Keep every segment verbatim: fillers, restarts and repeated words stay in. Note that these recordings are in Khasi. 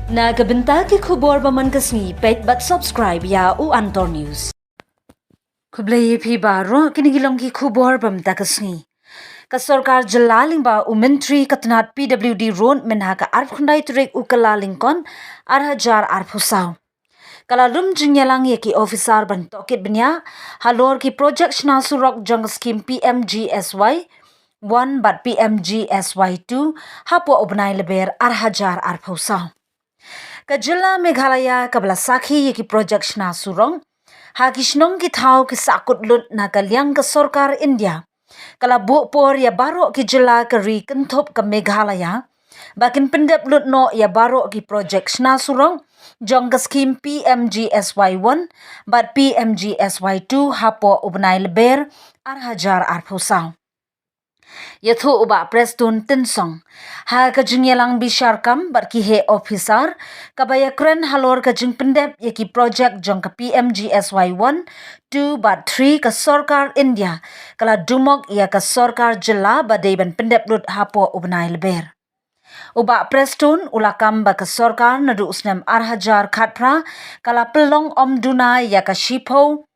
Na ka bynta ki khubor ba man ka sngi, peit bad subscribe ïa u Antor News. Khublei ïa phi baroh, kine ki long ki khubor ba mynta ka sngi. Ka sorkar jylla lyngba u Myntri ka tnat P W D Road mynha ka arphew khyndai tarik u Kyllalyngkot ar hajar arphew saw ka la lum jingïalang ïa ki officer ban tohkit bniah halor ki projek shna surok jong ka skim P M G S Y one bad P M G S Y two hapoh u bnai Lber ar hajar arphew saw. Ka jylla Meghalaya kaba la sakhi ïa ki projek shna surok ha ki shnong ki thaw ki sahkut lut na ka liang ka sorkar India ka la buh por ïa baroh ki jylla ka ri kynthup ka Meghalaya ba kin pyndep lut noh ïa baroh ki projek shna surok jong ka skim P M G S Y one bad P M G S Y two hapoh u bnai Lber ar hajar arphew saw. Ïathuh u Bah Prestone Tynsong ha ka jingïalang bishar kam bad ki heh officer kaba ïakren halor ka jingpyndep ïa ki projek jong ka P M G S Y one, two bad three ka sorkar India ka la dumok ïa ka sorkar jylla ba dei ban pyndep lut hapoh u bnai Lber. U Bah Prestone u la kam ba ka sorkar naduh u snem ar hajar khatphra ka la pynlong ym duna ïa ka shiphew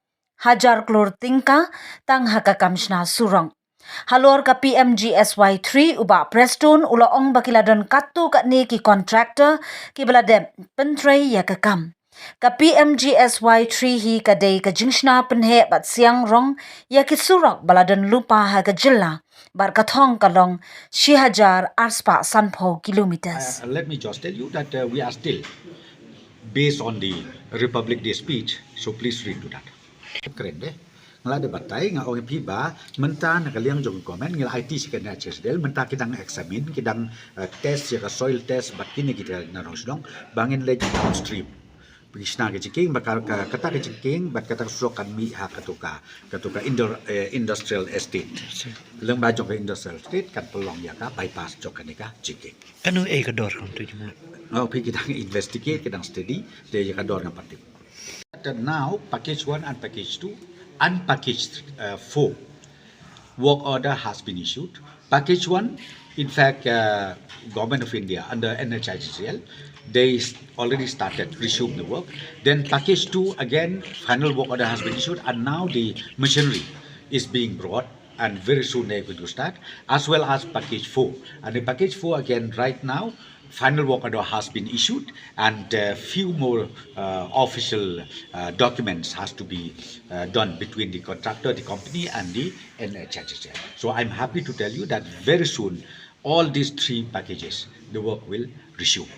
hajar klur tyngka tang ha ka kam shna surok. Halor ka P M G S Y three u Bah Prestone u la ong ba ki la don katto katne ki contractor kiba la dep pyntrei ïa ka kam. Ka P M G S Y three hi ka dei ka jingshna pynheh bad siang rong ïa ki surok ba la don lypa ha ka jylla bad ka thong ka long shi hajar ar spah sanphew kilometers. Uh, let me just tell you that uh, we are still, based on the Republic Day speech, so please read to that. Kren de. Nga la dep batai, nga ong ïa phi ba mynta na ka liang jong ka government ngi la aiti sha ka N H I D C L, mynta ki dang examine, ki dang uh, test ïa ka soil test bad kine kita na Nongstoiñ ba ngin leit downstream. Pynshna ka jingkieng ba ka, ka, kata ka jingkieng bad kata ka surok kan mih ha katu ka, katu ka indu-, eh, industrial estate. Lyngba jong ka industrial estate kan pynlong ïa ka bypass jong kane ka jingkieng. Kano ei ka dor kan tu jumlah? Nga ong phi ki dang investigate, ki dang study, te ïa ka dor ngan pyntip. Now package one and package two, unpackaged uh, four work order has been issued. Package one, in fact, uh, Government of India under N H I D C L, they already started, resumed the work. Then package two, again, final work order has been issued, and now the machinery is being brought, and very soon they're going to start, as well as package four. And the package four, again, right now, final work order has been issued, and a uh, few more uh, official uh, documents has to be uh, done between the contractor, the company, and the N H I D C L. So I'm happy to tell you that very soon all these three packages, the work will resume.